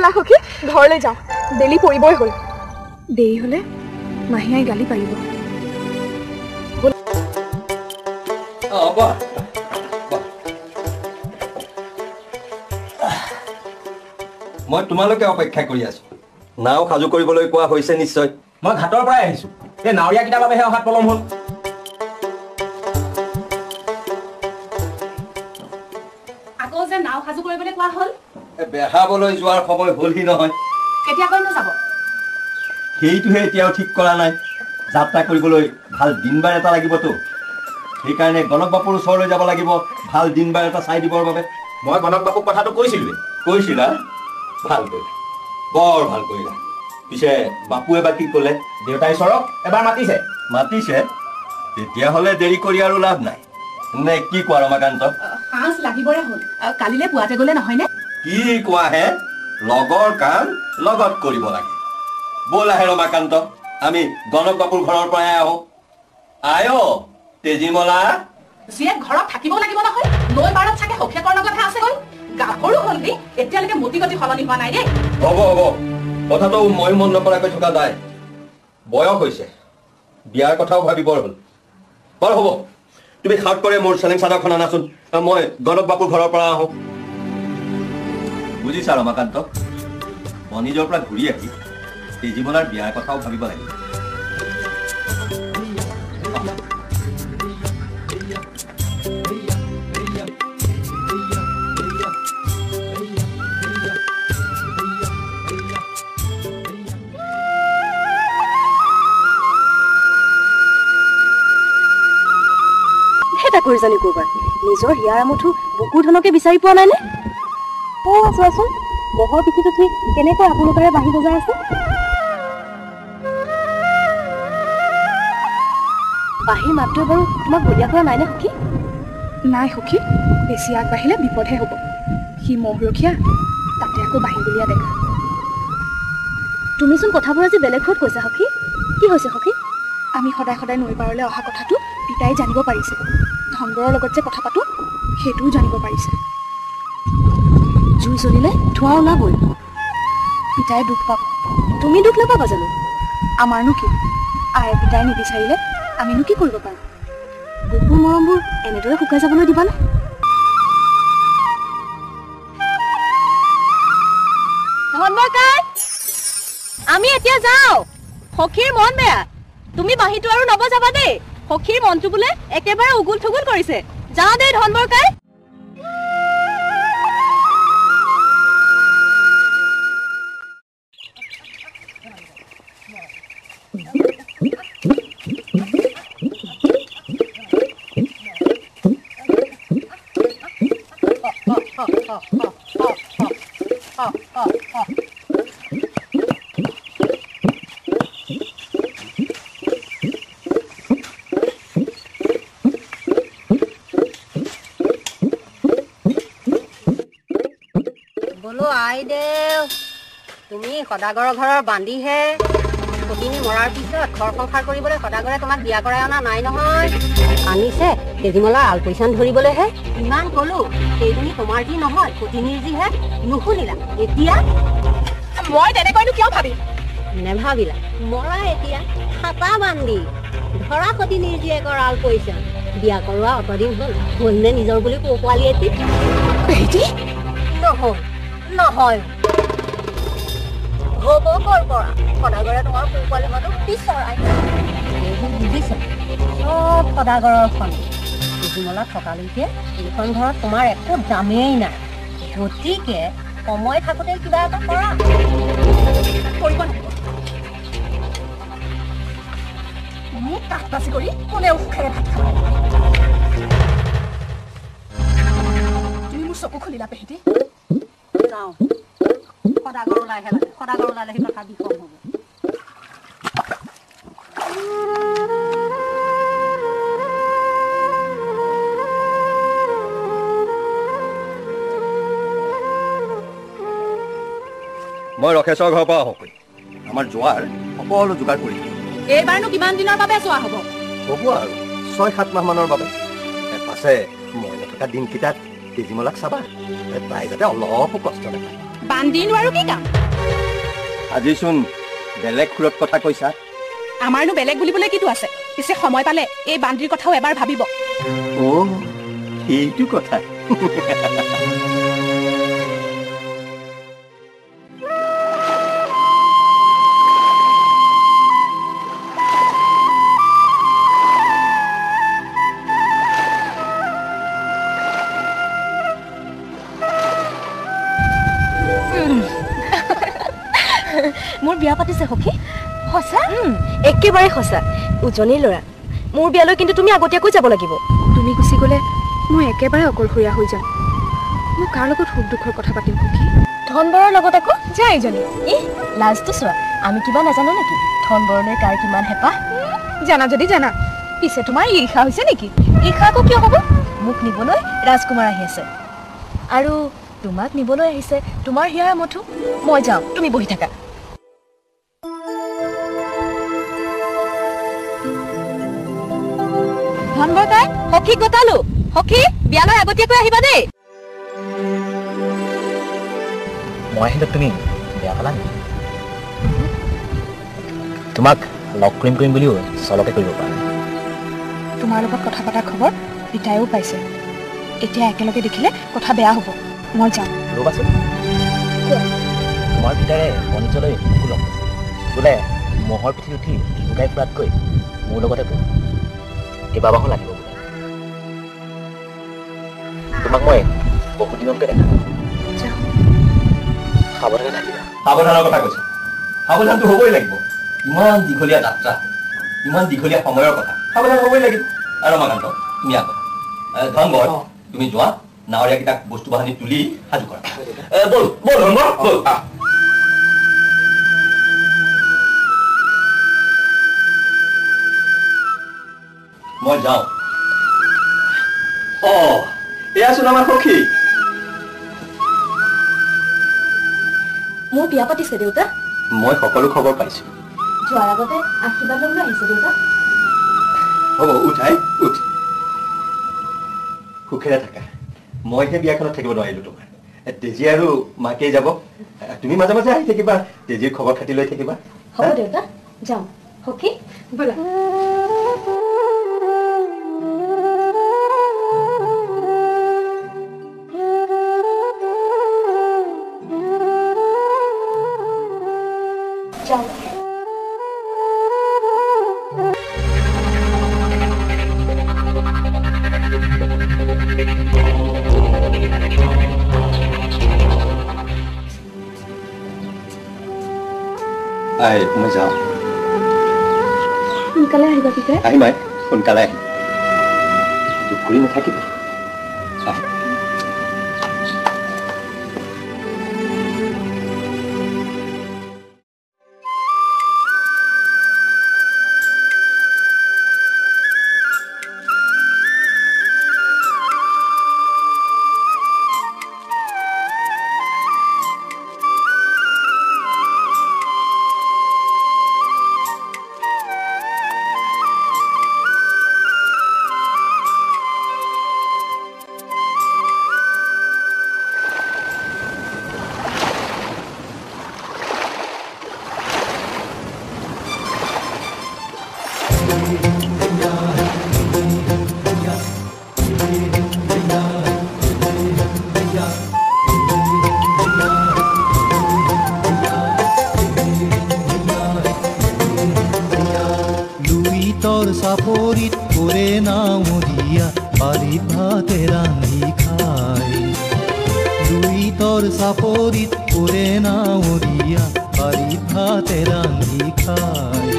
ব'লা সখী, ঘৰলৈ যাওঁ, বেলি পৰিবই হ'ল। দেৰি হ'লে মাহীয়াই গালি পাৰিব। মই তোমালোকে অপেক্ষা কৰি আছো। নাও সাজু কৰিবলৈ কোৱা হৈছে নিশ্চয়। মই ঘাটৰ পৰাই আহিছো। এই নাৱৰীয়াকেইটাৰ বাবেহে অহাত পলম হ'ল। আকৌ যে নাও সাজু কৰিবলৈ কোৱা হ'ল। বেহাবলৈ যোৱাৰ সময় হ'লহি নহয়। কেতিয়াকৈনো যাব? সেইটোহে এতিয়াও ঠিক কৰা নাই। যাত্ৰা কৰিবলৈ ভাল দিনবাৰ এটা লাগিবতো, সেইকাৰণে গণক বাপুৰ ওচৰলৈ যাব লাগিব ভাল দিনবাৰ এটা চাই দিবৰ বাবে। মই গণক বাপুক কথাটো কৈছিলোৱে। কৈছিলা? ভাল কৰিলা, বৰ ভাল কৰিলা। পিছে বাপুৱে বা কি ক'লে? দেউতাই চৰক এবাৰ মাতিছে। মাতিছে? তেতিয়াহ'লে দেৰি কৰি আৰু লাভ নাই নে কি কোৱা ৰমাকান্ত? সাঁজ লাগিবৰে হ'ল, কালিলে পুৱাতে গ'লে নহয়নে? কি কোৱা হে, লগৰ কাম লগত কৰিব লাগে। ব'লাহে ৰমাকান্ত, আমি গণক বাপুৰ ঘৰৰ পৰাই আহো। আয় তেজীমলা। জীয়েক ঘৰত থাকিব লাগিব নহয়, নৈ পাৰত চাগে সখীয়েকৰ লগতহে আছেগৈ। গাভৰু হ'ল দেই, এতিয়ালৈকে মতি গতি সলনি হোৱা নাই দেই। হ'ব হ'ব, কথাটো ময়ো মন নকৰাকৈ থকা নাই। বয়স হৈছে, বিয়াৰ কথাও ভাবিবৰ হ'ল। বাৰু হ'ব, তুমি সাত কৰে মোৰ চেলেং চাদৰখন আনাচোন, মই গণক বাপুৰ ঘৰৰ পৰা আহোঁ। বুজিছা ৰমাকান্ত, বণিজৰ পৰা ঘূৰি আহি তেজীমলাৰ বিয়াৰ কথাও ভাবিব লাগিব। জানি কৰবাত নিজৰ হিয়াৰ আমঠু বুকুৰ ধনকে বিচাৰি পোৱা নাইনে? অ চোৱাচোন, মহৰ পিঠিত উঠি কেনেকৈ আপোনালোকৰে বাঁহী বজাই আছে। বাঁহীৰ মাতটোৱে বাৰু তোমাক বলিয়া কৰা নাইনে সখী? নাই সখী, বেছি আগবাঢ়িলে বিপদহে হ'ব। সি মহৰখীয়া, তাতে আকৌ বাঁহী বলিয়া দেখা। তুমিচোন কথাবোৰ আজি বেলেগ ঘৰত কৈছা সখী। কি হৈছে সখী? আমি সদায় সদায় নৈ পাৰলৈ অহা কথাটো পিতাই জানিব পাৰিছে। ধনবৰৰ লগত যে কথা পাতো সেইটোও জানিব পাৰিছে। জুই জ্বলিলে ধোঁৱা ওলাবই। পিতাই দুখ পাব। তুমি দুখ নাপাবা জানো? আমাৰনো কি, আয়ে পিতাই নিবিচাৰিলে আমিনো কি কৰিব পাৰোঁ? বুকুৰ মৰমবোৰ এনেদৰে শুকাই যাবলৈ দিবানে? ধনবৰ, আমি এতিয়া যাওঁ। সখীৰ মন বেয়া, তুমি বাঁহীটো আৰু নবজাবা দেই। সখীৰ মনটো বোলে একেবাৰে উগুল থুগুল কৰিছে। যাওঁ দেই ধনবৰ কাই। আইদেউ, তুমি সদাগৰৰ ঘৰৰ বান্দিহে। সতিনী মৰাৰ পিছত ঘৰ সংসাৰ কৰিবলৈ সদাগৰে তোমাক বিয়া কৰাই অনা নাই নহয়। আনিছে তেজীমলাৰ আলপৈচান ধৰিবলৈহে। ইমান কলো সেইজনী তোমাৰ যি নহয়, সতিনীৰ যিহে, নুশুনিলা। এতিয়া মই তেনেকৈনো কিয় ভাবিম? নেভাবিলা। মৰা এতিয়া খাতা বান্ধি ধৰা সতিনীৰ জীয়েকৰ আলপৈচান। বিয়া কৰোৱা অতদিন হ'ল, হ'লনে নিজৰ বুলি পোৱালি এটি? নহয় নহয়, হ'ব ক'ৰ পৰা? সদাগৰে তোমাৰ পোৱালি হোৱাটো বিচৰাই বুজিছা। চব সদাগৰৰ খন। তেজীমলা থকালৈকে এইখন ঘৰত তোমাৰ একো দামেই নাই। গতিকে সময় থাকোঁতে কিবা এটা কৰা। কৰিব লাগিব। মোক কাঠ বাচি কৰি কোনেও সুখেৰে ভাত খাব নোৱাৰে। তুমি মোৰ চকু খুলিলা পেহীটি। যাওঁ, সদাগৰ ওলাইহে লাগে। সদাগৰ ওলালে সেই কথা বিষম হ'ব। মই ৰখেশ্বৰ ঘৰৰ পৰা আহোঁ। আমাৰ যোৱাৰ সকলো যোগাৰ কৰি এইবাৰনো কিমান দিনৰ বাবে যোৱা হ'ব? হ'ব আৰু 6-7 মাহ মানৰ বাবে। পাছে মই নথকা দিনকেইটাত তেজীমলাক চাবা, তাই যাতে অলপো কষ্ট নাপায়। বান্দিনো আৰু কি কাম? আজিচোন বেলেগ সুৰত কথা কৈছা। আমাৰনো বেলেগ বুলিবলৈ কিটো আছে? পিছে সময় পালে এই বান্দিৰ কথাও এবাৰ ভাবিব। অ, সেইটো কথা। মোৰ বিয়া পাতিছে সখী। সঁচা? একেবাৰে সঁচা। উজনিৰ ল'ৰা। মোৰ বিয়ালৈ কিন্তু তুমি আগতীয়াকৈ যাব লাগিব। তুমি গুচি গ'লে মই একেবাৰে অকলশৰীয়া হৈ যাম। মই কাৰ লগত সুখ দুখৰ কথা পাতিম সখী? ধনবৰৰ লগত আকৌ। যা এইজনী। ই লাজটো চোৱা, আমি কিবা নাজানো নেকি ধনবৰলৈ কাৰ কিমান হেঁপাহ? জানা যদি জানা। পিছে তোমাৰ ঈৰ্ষা হৈছে নেকি? ঈৰ্ষা আকৌ কিয় হ'ব? মোক নিবলৈ ৰাজকুমাৰ আহি আছে, আৰু তোমাক নিবলৈ আহিছে তোমাৰ হিয়াৰ আমঠু। মই যাওঁ, তুমি বহি থাকা। ধনবৰ কাই, সখীক গোটালো। সখী, বিয়ালৈ আগতীয়াকৈ আহিবা দেই। মই আহিলে তুমি বেয়া পালা নেকি? তোমাক লগ কৰিম কৰিম বুলিও চলকে কৰিব পৰা নাই। তোমাৰ লগত কথা পতা খবৰ পিতাইও পাইছে। এতিয়া একেলগে দেখিলে কথা বেয়া হ'ব। মই যাওঁ। ৰ'বাচোন, তোমাৰ পিতাৰে বণিজলৈ মোকো লগ কৰিছে। বোলে মহৰ পিঠিত উঠি বিহু গাই ফুৰাতকৈ মোৰ লগতে বহ, কেইবাবাহো লাগিব বোলে। তোমাক মই বহুত দিনতকৈ দেখা। সাৱধানে থাকিবা। সাৱধানৰ কথা কৈছা? সাৱধানটো হ'বই লাগিব। ইমান দীঘলীয়া যাত্ৰা, ইমান দীঘলীয়া সময়ৰ কথা, সাৱধান হ'বই লাগিব। আৰু ৰমাকান্ত, তুমি আগত। ধনবৰ, তুমি যোৱা, নাৱৰীয়াকেইটাক বস্তু বাহানি তুলি সাজু কৰা। ব'ল ব'ল ধনবৰ, ব'ল। মই যাওঁ। অ, এয়াচোন আমাৰ সখী। মোৰ বিয়া পাতিছে দেউতা। মই সকলো খবৰ পাইছো। যোৱাৰ আগতে আশীৰ্বাদ ল'বলৈ আহিছে দেউতা। হ'ব, উঠ আই, উঠ। সুখেৰে থাকা। মইহে বিয়াখনত থাকিব নোৱাৰিলো তোমাৰ। তেজী আৰু মাকেই যাব। তুমি মাজে মাজে আহি থাকিবা, তেজীৰ খবৰ খাতি লৈ থাকিবা। হ'ব দেউতা, যাওঁ। সখী ব'লা। যাওঁ। আই, মই যাওঁ। সোনকালে আহিবা পিতাই। আহিম আই, সোনকালে আহিম। দুখ কৰি নাথাকিবা। চাপৰিত কৰে নাৱৰীয়া বাৰীত ভাতে ৰান্ধি খায়। লুইতৰ চাপৰিত কৰে নাৱৰীয়া বাৰীত ভাতে ৰান্ধি খায়।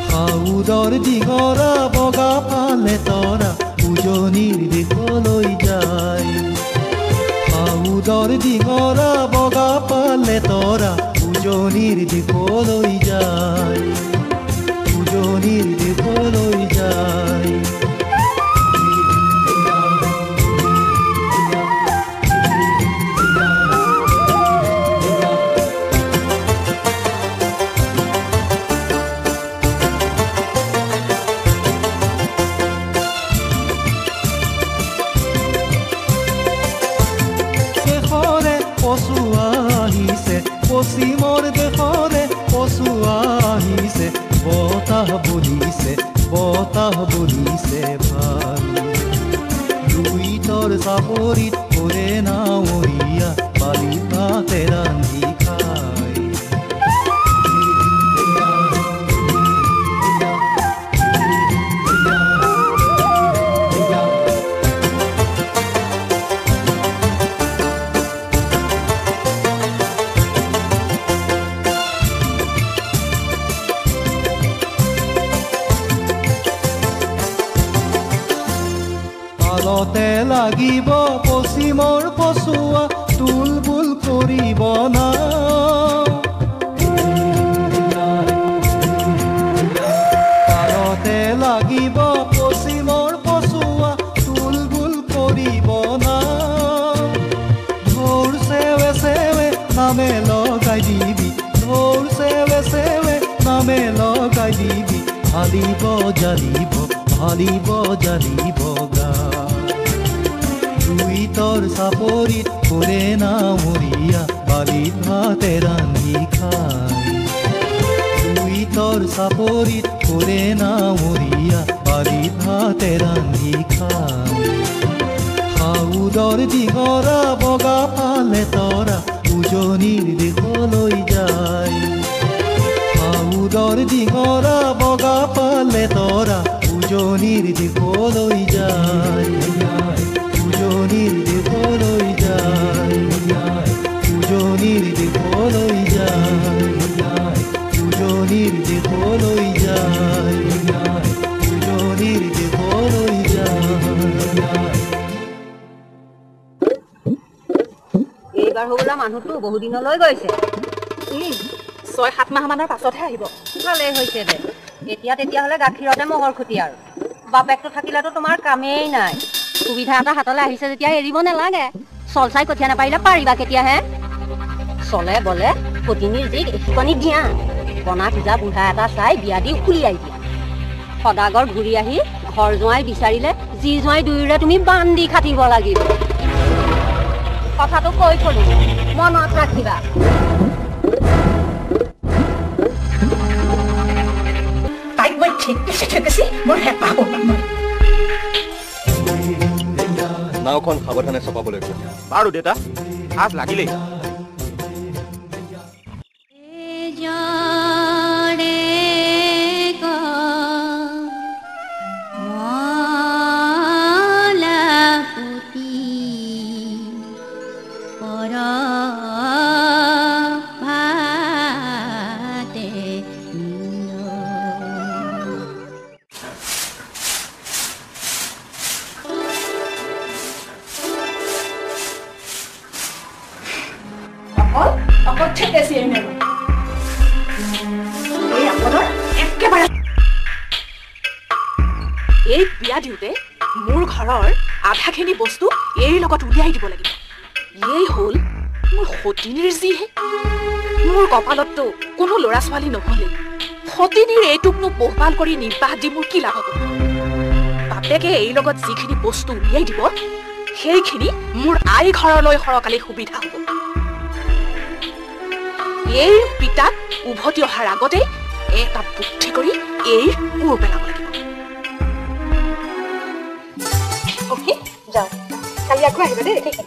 সাউদৰ দিগৰা বগা পালে তৰা উজনিৰ দেশলৈ যায়। সাউদৰ দিগৰা বগা পালে তৰা উজনিৰ দেশলৈ যায়। উজনিৰ দেশলৈ যায়। কেশৰে পচোৱা পাৰতে লাগিব পশ্চিমৰ পচুৱা তুলবুল কৰিব নাও। পাৰতে লাগিব পশ্চিমৰ পচুৱা তুলবুল কৰিব নাও। ঢৌৰ চেৱে চেৱে নামে লগাই দিবি, ঢৌৰ চেৱে চেৱে নামে লগাই দিবি, হালিব জালিব হালিব জালিব গা। লুইতৰ চাপৰিত কৰে নাৱৰীয়া বালিত ভাতে ৰান্ধি খায়। লুইতৰ চাপৰিত কৰে নাৱৰীয়া বালিত ভাতে ৰান্ধি খায়। সাউদৰ দিঙৰা বগা পালে তৰা উজনিৰ দেশলৈ যায়। সাউদৰ দিঙৰা বগা পালে তৰা উজনিৰ দেশলৈ যায়। উজনিৰ দেশলৈ যায়, উজনিৰ দেশলৈ যায়, উজনিৰ দেশলৈ যায়, উজনিৰ দেশলৈ যায়। এইবাৰ হ'বলা মানুহটো বহুদিনলৈ গৈছে। 6-7 মাহ মানৰ পাছতহে আহিব। ভালেই হৈছে দে, এতিয়া তেতিয়াহ'লে গাখীৰতে মহৰ খুটি আৰু। বাপেকটো থাকিলেতো তোমাৰ কামেই নাই। সুবিধা এটা হাতলৈ আহিছে যেতিয়া এৰিব নালাগে। চল চাই কঠীয়া নাপাৰিলে পাৰিবা কেতিয়াহে? চলে বলে সতিনীৰ জীক এশিকনি দিয়া, বনা খোজা বুঢ়া এটা চাই বিয়া দি উলিয়াই দিয়া। সদাগৰ ঘূৰি আহি ঘৰ জোঁৱাই বিচাৰিলে যি জোঁৱাই দুয়োৰে তুমি বান্ধি খাটিব লাগিব। কথাটো কৈ থলো, মনত ৰাখিবা। তাইক মই ঠেকেচি ঠেকেচি মোৰ হেঁপাহ পলাম। নাওখন সাৱধানে চপাবলৈ কোৱা। বাৰু দেউতা, সাজ লাগিলেই। এই বিয়া দিওঁতে মোৰ ঘৰৰ আধাখিনি বস্তু এইৰ লগত উলিয়াই দিব লাগিব। এই হ'ল মোৰ সতিনীৰ যিহে। মোৰ কপালততো কোনো ল'ৰা ছোৱালী নহ'লেই, সতিনীৰ এইটোকনো পোহপাল কৰি নিৰ্বাহ দি মোৰ কি লাভ হ'ব? বাপেকে এই লগত যিখিনি বস্তু উলিয়াই দিব সেইখিনি মোৰ আই ঘৰলৈ সৰকালি সুবিধা হ'ব। এই পিতাক উভতি অহাৰ আগতেই এটা বুদ্ধি কৰি এই ওৰ পেলাব লাগিব। অ'কে, যাওঁ, কালি আকৌ আহিবা দেই। ঠিক আছে।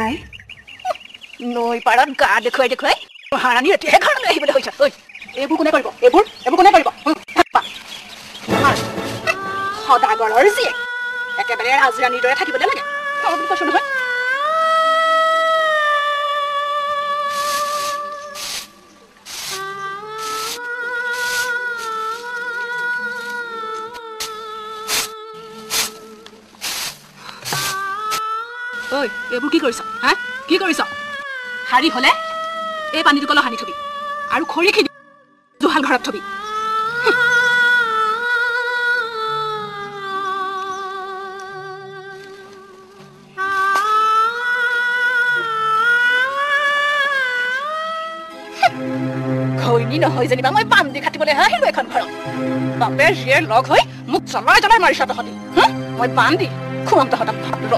আই নৈ পাৰত গা দেখুৱাই দেখুৱাই হাৰাণী এতিয়াহে ঘৰলৈ আহিবলৈ হৈছে। ঐ, এইবোৰ কোনে কৰিব? এইবোৰ এইবোৰ কোনে কৰিব? সদাগৰৰ জীয়েক একেবাৰে ৰাজৰাণীৰ দৰে থাকিবলৈ লাগে বুলি কৈছো নহয়। ঐ, এইবোৰ কি কৰিছ হা? কি কৰিছ? শাৰী হলে এই পানীটো কল সানি থবি আৰু খৰিখিনি জুহাল ঘৰত থবি। ঘৈণী নহয় যেনিবা মই বান্ধি খাটিবলৈ আহিলো এখন ঘৰত। বাপে জীয়েৰ লগ হৈ মোক জ্বলাই জ্বলাই মাৰিছ তহঁতি। মই বান্ধি খুৱাম তহঁতক ভাত ৰ।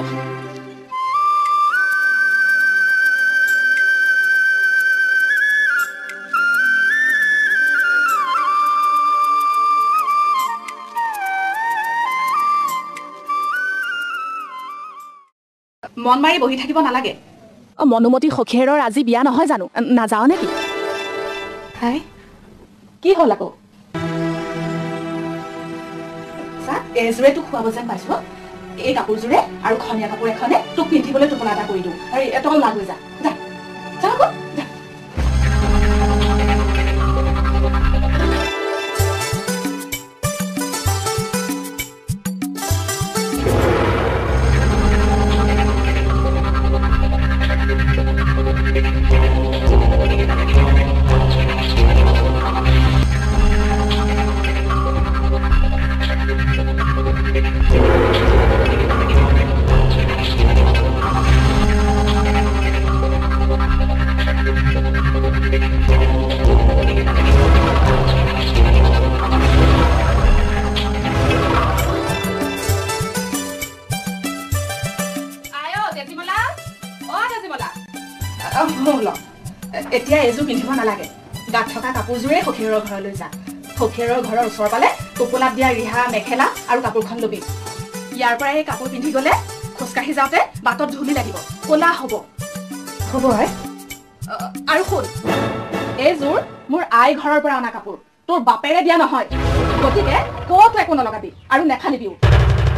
মন মাৰি বহি থাকিব নালাগে। মনোমতী সখীয়েৰৰ আজি বিয়া নহয় জানো? নাযাওঁ নেকি? হাই, কি হ'ল আকৌ? এইযোৰে তোক খুৱাব যেন পাইছো। এই কাপোৰযোৰে আৰু খনীয়া কাপোৰ এখনে তোক পিন্ধিবলৈ টোপোলা এটা কৰি দিওঁ। আৰু তই ওলা গৈ যা, যা যা আকৌ যা। এতিয়া এইযোৰ পিন্ধিব নালাগে, গাত থকা কাপোৰযোৰে সখীৰৰ ঘৰলৈ যা। সখীৰৰ ঘৰৰ ওচৰ পালে টোপোলাত দিয়া ৰিহা মেখেলা আৰু কাপোৰখন ল'বি। ইয়াৰ পৰা এই কাপোৰ পিন্ধি গ'লে খোজকাঢ়ি যাওঁতে বাটত ধূলি লাগিব, ক'লা হ'ব। হ'ব আৰু শুন, এইযোৰ মোৰ আই ঘৰৰ পৰা অনা কাপোৰ, তোৰ বাপেৰে দিয়া নহয়, গতিকে ক'তো একো নলগাবি আৰু নেফালিবিও।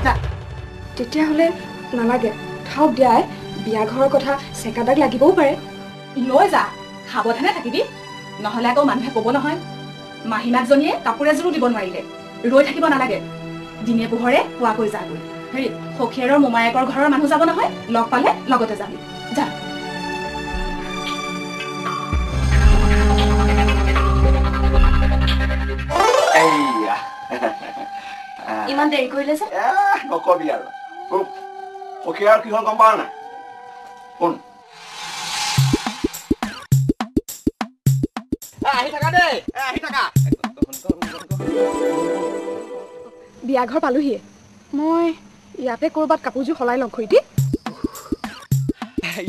যা। তেতিয়াহ'লে নালাগে, থাওক দিয়া। বিয়া ঘৰৰ কথা চেকা দাগ লাগিবও পাৰে। লৈ যা, সাৱধানে থাকিবি, নহ'লে আকৌ মানুহে ক'ব নহয় মাহীমাকজনীয়ে কাপোৰ এযোৰো দিব নোৱাৰিলে। ৰৈ থাকিব নালাগে, দিনে পোহৰে পোৱাকৈ যাগৈ। হেৰি, সখীয়েৰৰ মোমায়েকৰ ঘৰৰ মানুহ যাব নহয়, লগ পালে লগতে যাবি। যা। ইমান দেৰি কৰিলে যে? নকবি আৰু। সখীয়াৰ কি হ'ল গম পাৱ নাই? শুন, আহি থাকা দেই, আহি থাকা। বিয়া ঘৰ পালোহিয়ে, মই ইয়াতে ক'ৰবাত কাপোৰযোৰ সলাই লওঁ খুৰীটি।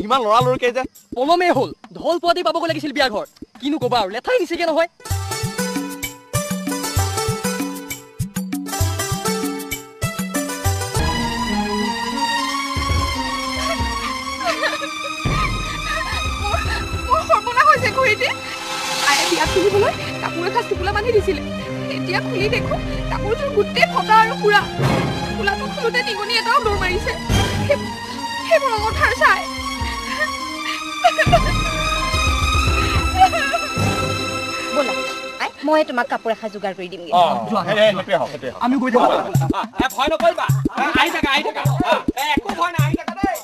ইমান লৰালৰিকে যে পলমেই হ'ল, ঢল পোৱাতেই পাবগৈ লাগিছিল বিয়া ঘৰ। কিনো ক'বা আৰু, লেঠাই নিচিগে নহয়। মোৰ সৰ্বনাশ হৈছে খুৰীটি। আয়ে বিয়াত পিন্ধিবলৈ কাপোৰ এসাঁজ টোপোলা বান্ধি দিছিলে, এতিয়া খুলি দেখো কাপোৰযোৰ গোটেই ফটা আৰু পুৰা। টোপোলাটো খোলোতে নিগনি এটাও দৌৰ মাৰিছে। সেইবোৰ অঙঠাৰ চাই। ব'লা, মই তোমাক কাপোৰ এসাঁজ যোগাৰ কৰি দিমগৈ। আমি গৈ থাকো, ভয় নকৰিবা, আহি থাকা, আহি থাকা, একো ভয় নাই, আহি থাকা দেই।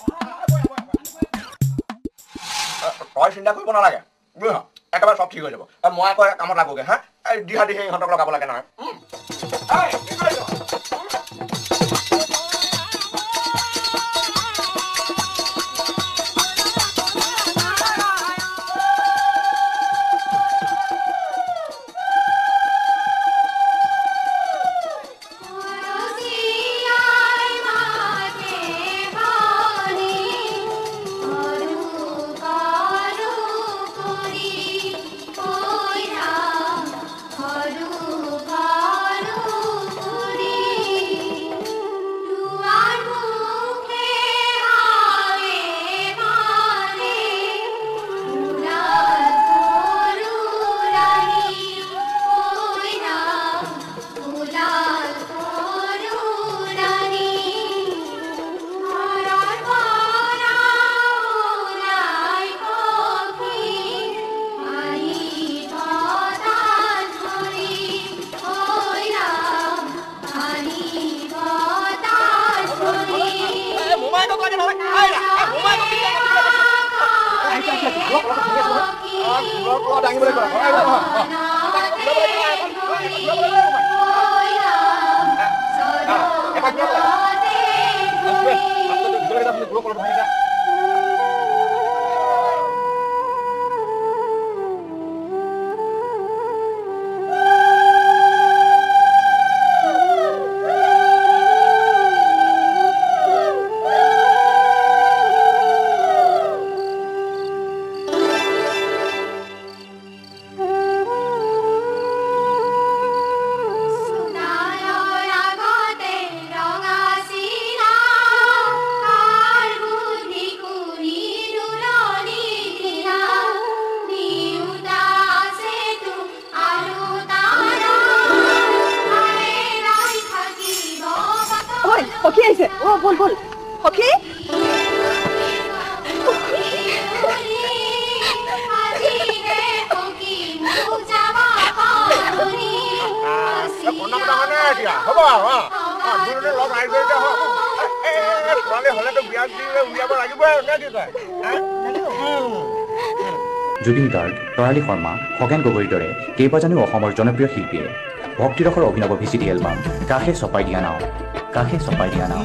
তই চিন্তা কৰিব নালাগে, বুজিছ? একেবাৰে চব ঠিক হৈ যাব। মই আকৌ কামত লাগোগে। হা, দিহা দিহে ইহঁতক লগাব লাগে নহয়। ব'ল ব'ল সখী। জুবিন গাৰ্গ, তৰালী শৰ্মা, খগেন গগৈৰ দৰে কেইবাজনো অসমৰ জনপ্ৰিয় শিল্পীয়ে ভক্তিৰসৰ অভিনৱ ভিচিডি এলবাম কাষে চপাই দিয়া নাও, কাষে চপাই দিয়া নাও।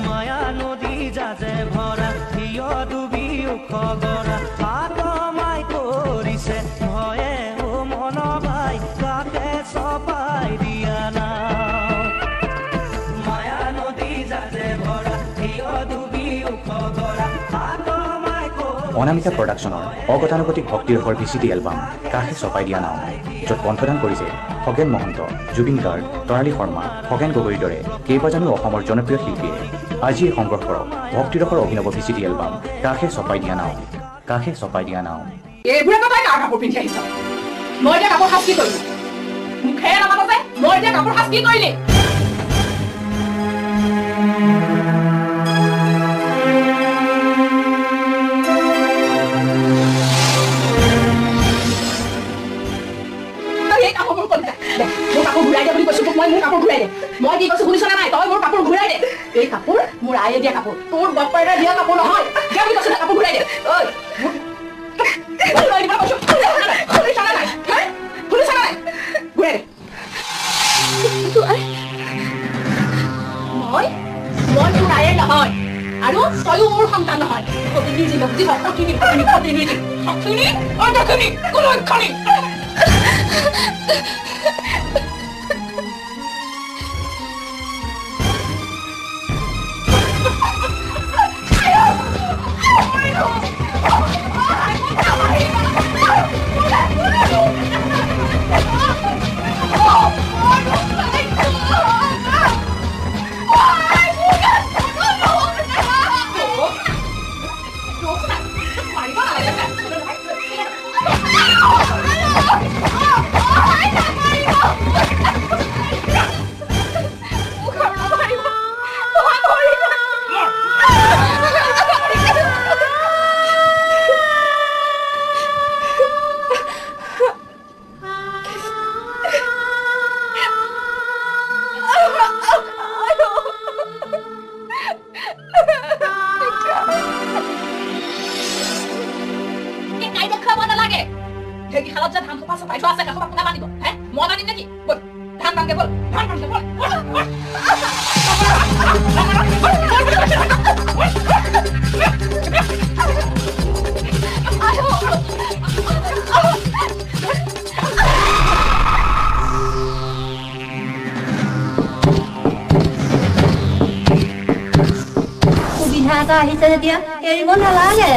অনামিকা প্ৰডাকশ্যনৰ অগতানুগতিক ভক্তিৰসৰ ভিচিডি এলবাম কাষে চপাই দিয়া নাও, য'ত কণ্ঠদান কৰিছে খগেন মহন্ত, জুবিন গাৰ্গ, তৰালী শৰ্মা, খগেন গগৈৰ দৰে কেইবাজনো অসমৰ জনপ্ৰিয় শিল্পীয়ে। আজিয়ে সংগ্ৰহ কৰক ভক্তিৰসৰ অভিনৱ ভিচিডি এলবাম কাষে চপাই দিয়া নাও, কাষে চপাই দিয়া নাও। এইবোৰে তই কাৰ কাপোৰ পিন্ধি আহিছ? মই এতিয়া কাপোৰ সাজ কি কৰিলো? মুখেৰে নামাত যে মই এতিয়া কাপোৰ সাজ কি কৰিলি? মই মোৰ কাপোৰ ঘূৰাই দে। মই কি কৈছো শুনিছ নাই? তই মোৰ কাপোৰ ঘূৰাই দে। এই কাপোৰ মোৰ আয়ে দিয়া কাপোৰ, তোৰ বাপেৰে দিয়া কাপোৰ নহয়। দে বুলি কৈছো, কাপোৰ ঘূৰাই দে। ঐ শুনিছ নাই? শুনিছ নাই? ঘূৰাই দে। মই মই তোৰ আয়ে নহয় আৰু তয়ো মোৰ সন্তান নহয়। সতিনীৰ জীৱ বুজিছ? সতিনী, সতিনী, সতিনীৰ জীৱ, সতিনী, ঐ দক্ষিণী, কুলক্ষণী। সুবিধা এটা আহিছে যেতিয়া এৰিব নালাগে।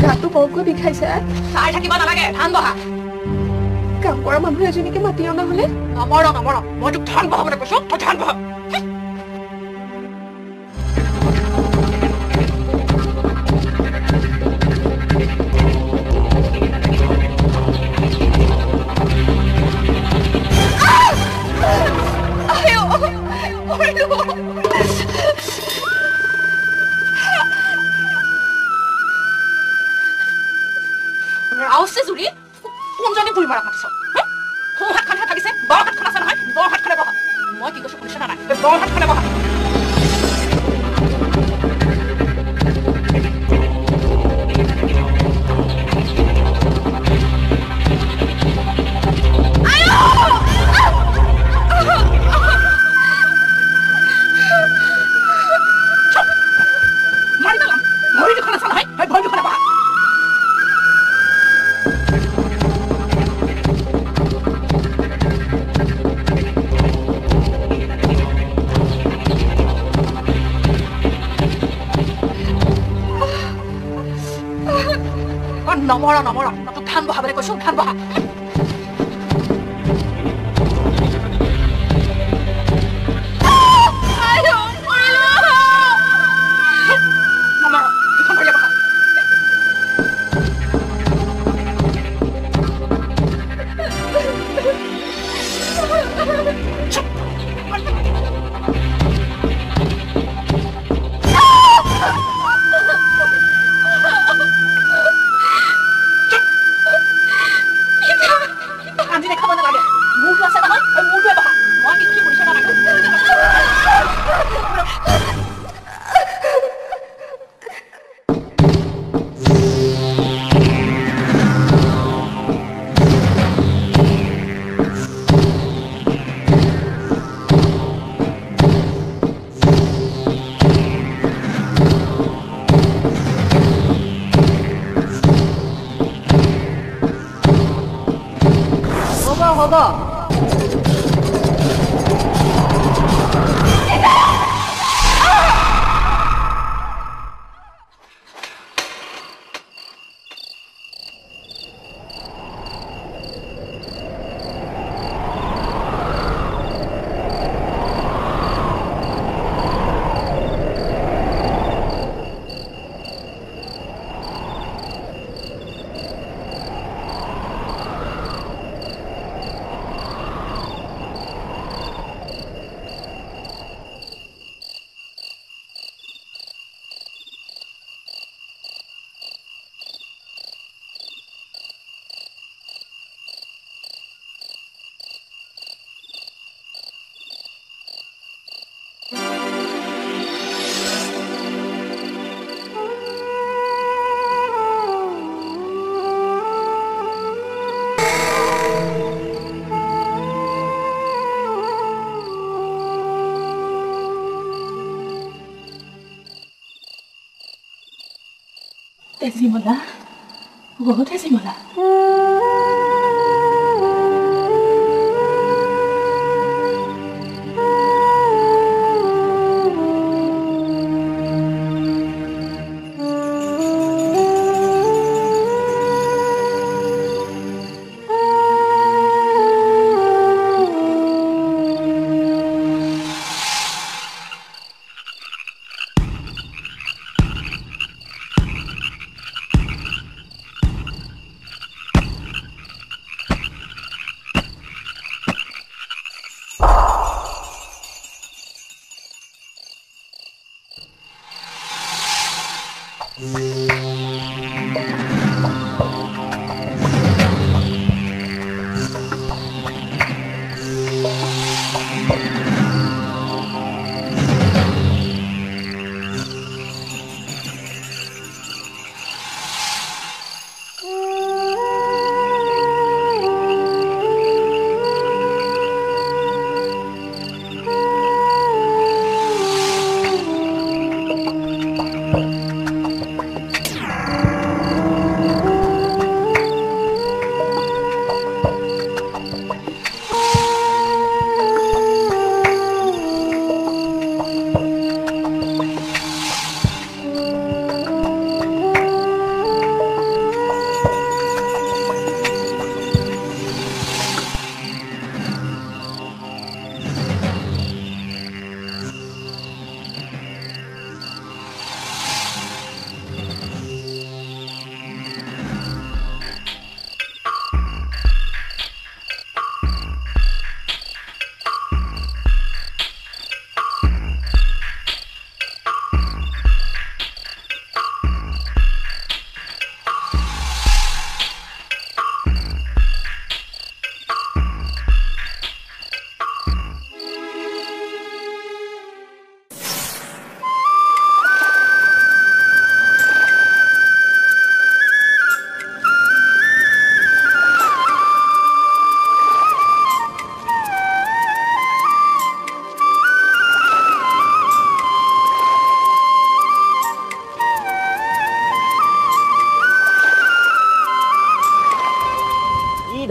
গাটো বৰকৈ বিষাইছে। চাই থাকিব নালাগে, ধান বহা। কাম কৰা মানুহ এজনীকে মাতি অনা হলে। নমৰ নমৰ, মই তোক ধান বহাবলৈ কৈছো, তই ধান বহা। কোনজনী বুঢ়ী মাৰাক মাতিছ? সোঁ হাতখনহে ভাগিছে, বাওঁ হাতখন আছে নহয়, বাওঁ হাতখনে বহা। মই কি কৈছো শুনিছ নাই? বাওঁ হাতখনে বহা। মাৰি পেলাম, ভৰি দুখন আছে নহয়, সেই ভৰি দুখনে বহা। নমৰ নমৰ, তোক ধান বহাবলৈ কৈছো, ধান বহা। হ'ব। তেজীমলা, বহুত তেজীমলা।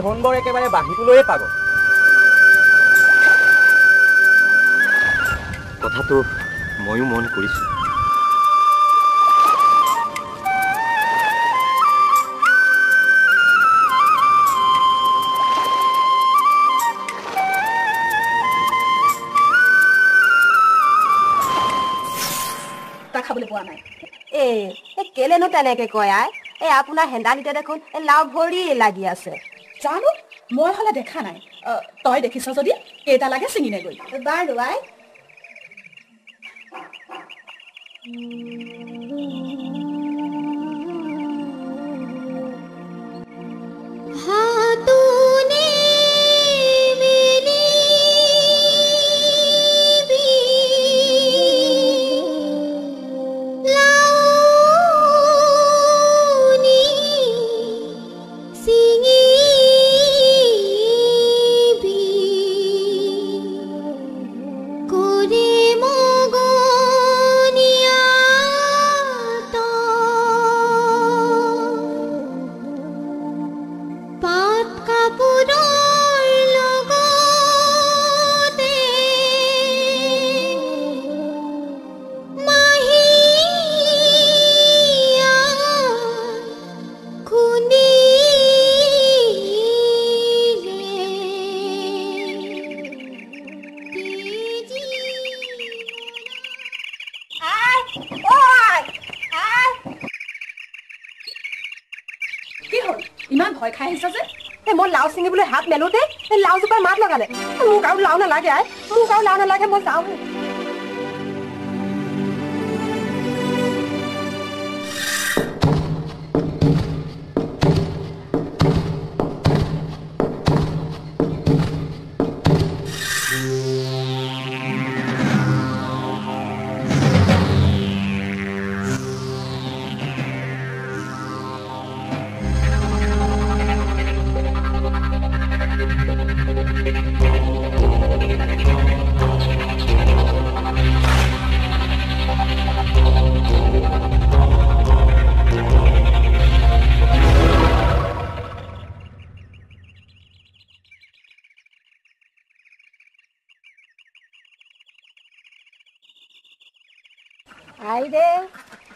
ধনবৰ একেবাৰে বাঁহীটো লৈয়ে পাগল। কথাটো ময়ো মন কৰিছো। খাবলৈ পোৱা নাই। এই কেলেনো তেনেকে কয় আই? এই আপোনাৰ হেন্দালিতে দেখোন লাও ভৰি লাগি আছে। জানো, মই হলে দেখা নাই। তই দেখিছ যদি কেইটা লাগে ছিঙি নে গৈ। বাৰু আই। মগনিয়া। কি হ'ল ইমান ভয় খাই আহিছা যে? এই মই লাও ছিঙিবলৈ হাত মেলোতে এই লাওজোপাই মাত লগালে, মোক আৰু লাও নালাগে আই, মোক আৰু লাও নালাগে, মই যাওঁ।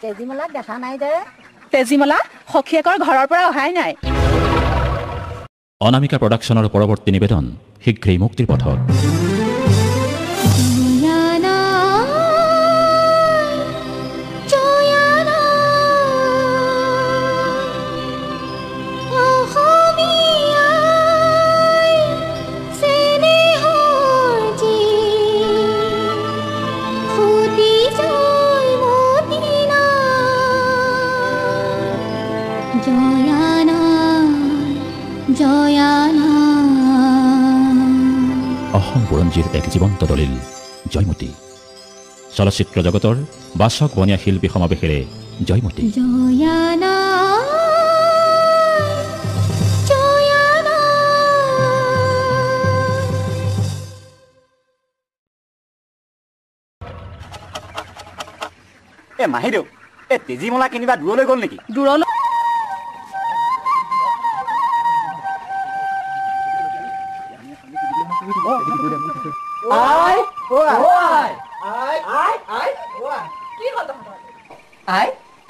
তেজিমলাক দেখা নাই দে। তেজিমলা সখীয়েকৰ ঘৰৰ পৰা অহাই নাই। অনামিকা প্ৰডাকশ্যনৰ পৰৱৰ্তী নিবেদন শীঘ্ৰেই মুক্তিৰ পথত। অসম বুৰঞ্জীৰ এক জীৱন্ত দলিল জয়মতী। চলচ্চিত্ৰ জগতৰ বাচক বনীয়া শিল্পী সমাৱেশেৰে জয়মতী। এ মাহীদেউ, এ তেজিমলা কেনিবা দূৰলৈ গ'ল নেকি? দূৰলৈ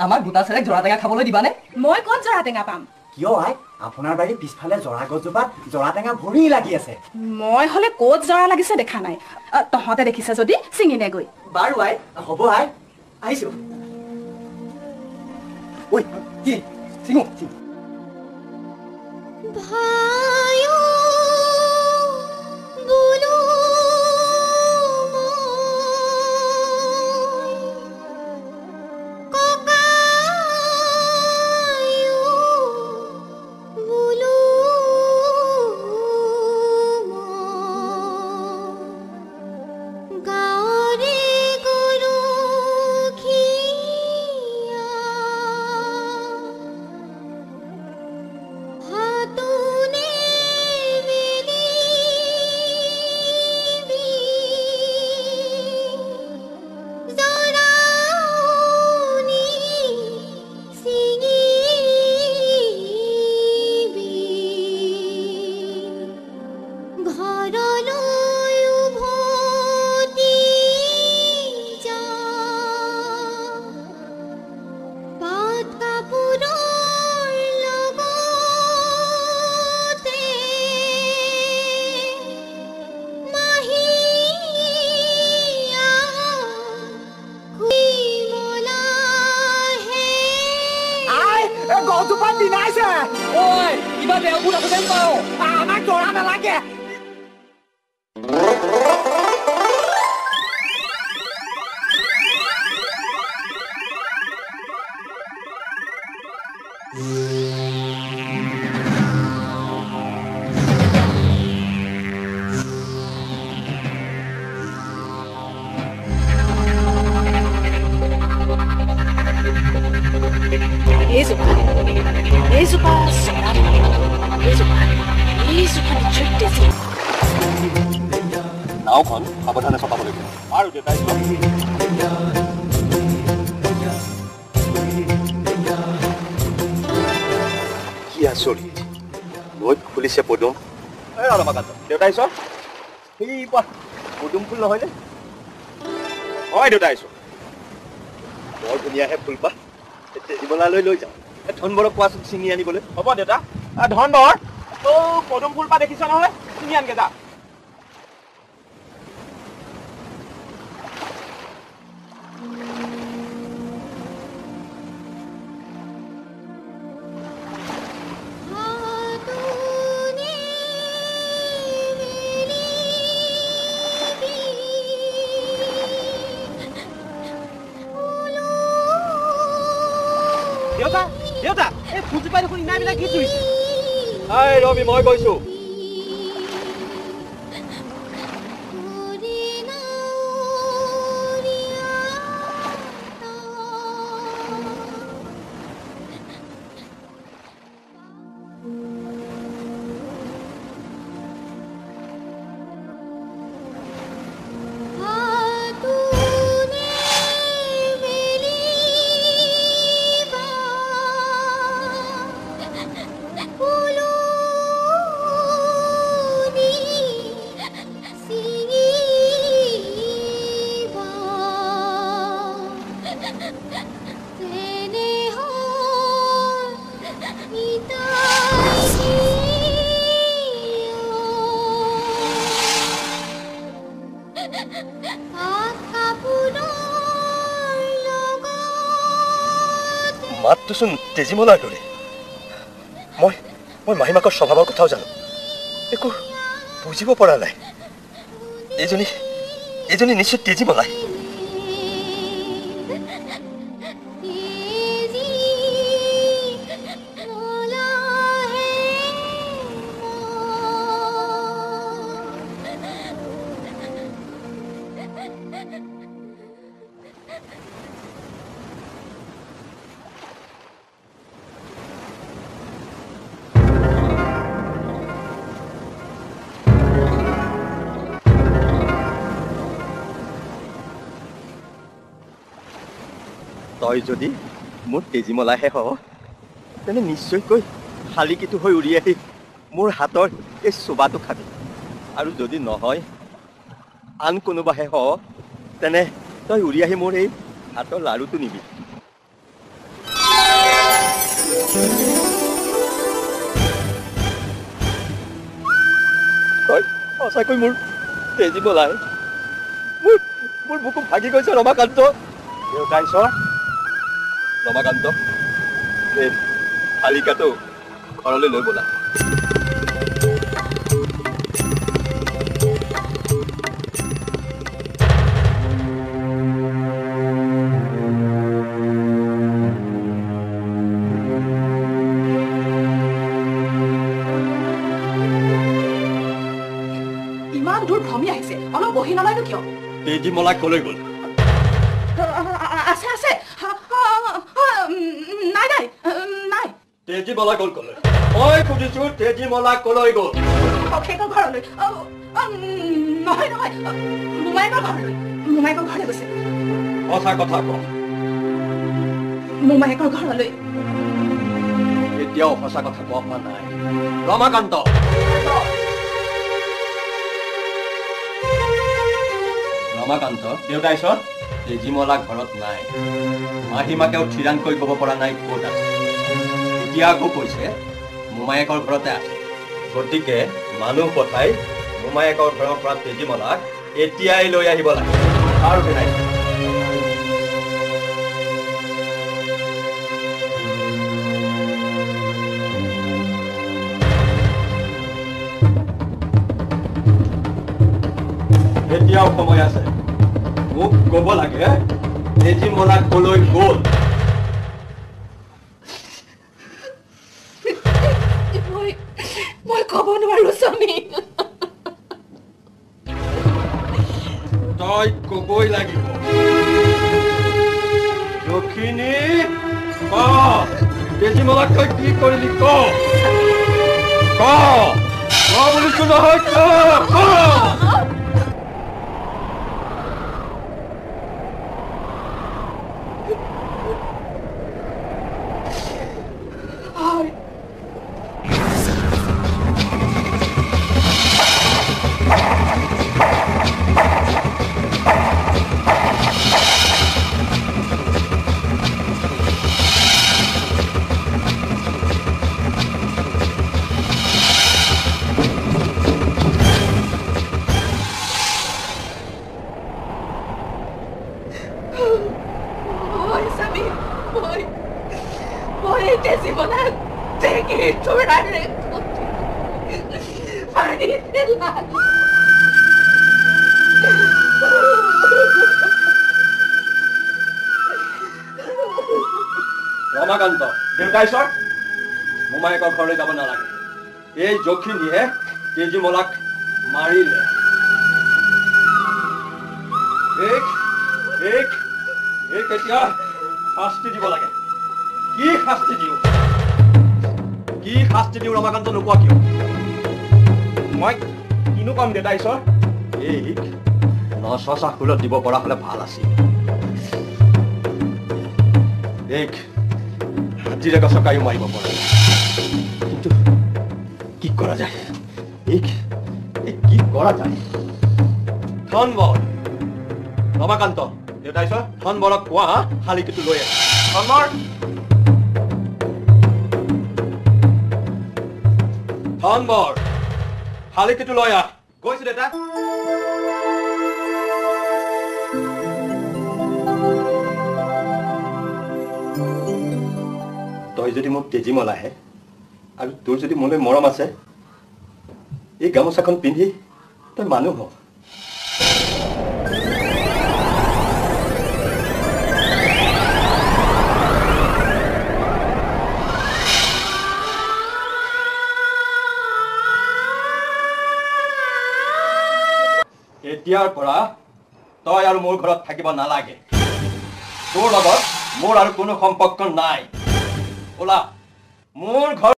আমাক গোটা চেৰেক জৰা টেঙা খাবলৈ দিবানে? মই ক'ত জৰা টেঙা পাম? কিয় আই, আপোনাৰ বাৰীৰ পিছফালে জৰা গছজোপাত জৰা টেঙা ভৰি লাগি আছে। মই হলে ক'ত জৰা লাগিছে দেখা নাই, তহঁতে দেখিছে যদি ছিঙি নে গৈ। বাৰু আই, হ'ব আই, আহিছো। ঐ কি ছিঙো? নাওখন সাৱধানে চপাব লাগিব। আৰু দেউতাই কি আচৰিত, নৈত ফুলিছে পদুম। দেউতা আহিছ, সেই পদুম ফুল নহয়নে? হয় দেউতা আহিছো, বৰ ধুনীয়াহে ফুলপাহ। তেজিমলালৈ লৈ যাওঁ, ধনবৰক কোৱাচোন ছিঙি আনিবলৈ। হ'ব দেউতা। ধনবৰ, অ' পদুম ফুলপাহ দেখিছ নহয়, ছিঙি আনগে যা। এই ফুলজোপাই দেখোন ইনাই বিনাই গীত জুৰিছে। এই ৰবি, মই গৈছো। মাতটোচোন তেজীমলাৰ দৰে। মই মই মাহীমাকৰ স্বভাৱৰ কথাও জানো, একো বুজিব পৰা নাই। এইজনী এইজনী নিশ্চয় তেজীমলাই। তই যদি মোৰ তেজীমলাহে হৱ, তেনে নিশ্চয়কৈ শালিকিটো হৈ উৰি আহি মোৰ হাতৰ এই চোবাটো খাবি। আৰু যদি নহয় আন কোনোবাহে হৱ, তেনে তই উৰি আহি মোৰ এই হাতৰ লাড়ুটো নিবি। তই সঁচাকৈ মোৰ তেজীমলাই। মোৰ বুকু ভাগি গৈছে ৰমাকান্ত। দেউতা ঈশ্বৰ। ৰমাকান্ত, এই শালিকাটো ঘৰলৈ লৈ ব'লা। ইমান দূৰ ভ্ৰমি আহিছে, অলপ বহি নলয়নো কিয়? তেজীমলা কলৈ গ'ল? আছে আছে, নাই নাই নাই। তেজীমলা গ'ল কলৈ? মই সুধিছো, তেজীমলা কলৈ গ'ল? ককায়েকৰ ঘৰলৈ। নহয় নহয়, মোমায়েকৰ ঘৰলৈ। মোমায়েকৰ ঘৰলৈ গৈছে। সঁচা কথা ক। মোমায়েকৰ ঘৰলৈ। এতিয়াও সঁচা কথা কোৱা হোৱা নাই ৰমাকান্ত। ৰমাকান্ত। দেউতা ঈশ্বৰ। তেজীমলা ঘৰত নাই। মাহীমাকেও থিৰাংকৈ ক'ব পৰা নাই ক'ত আছে। এতিয়া আকৌ কৈছে মোমায়েকৰ ঘৰতে আছে। গতিকে মানুহ পঠাই মোমায়েকৰ ঘৰৰ পৰা তেজীমলাক এতিয়াই লৈ আহিব লাগে। আৰু নাই। এতিয়াও সময় আছে, মোক ক'ব লাগে তেজীমলা কলৈ গ'ল। মই ক'ব নোৱাৰো স্বামী। তই ক'বই লাগিব। দক্ষিণী, ক, তেজীমলাক তই কি কৰিলি ক। ক ক বুলিছো নহয়, ক ক। ৰমাকান্ত। দেউতা ঈশ্বৰ। মোমায়েকৰ ঘৰলৈ যাব নালাগে। এই যখিনীয়ে তেজীমলাক মাৰিলে। এক এক এক এতিয়া শাস্তি দিব লাগে। কি শাস্তি দিওঁ, কি শাস্তি দিওঁ ৰমাকান্ত নোকোৱা কিয়? মই কিনো কম দেউতা ঈশ্বৰ? এইক নচচা খুলত দিব পৰা হ'লে ভাল আছিল। এইক হাতীৰে গছকায়ো মাৰিব পৰা, কিন্তু কি কৰা যায়? এইক কি কৰা যায়? ধনবৰ, ৰমাকান্ত দেউতা ঈশ্বৰ, ধনবৰক কোৱা শালিকীটো লৈ আহ। ধনবৰ, ধনবৰ, শালিকীটো লৈ আহ। গৈছো দেউতা। তই যদি মোক তেজীমলাহে আৰু তোৰ যদি মোলৈ মৰম আছে, এই গামোচাখন পিন্ধি তই মানুহ হ। এতিয়াৰ পৰা তই আৰু মোৰ ঘৰত থাকিব নালাগে। তোৰ লগত মোৰ আৰু কোনো সম্পৰ্ক নাই। ওলা মোৰ ঘৰ।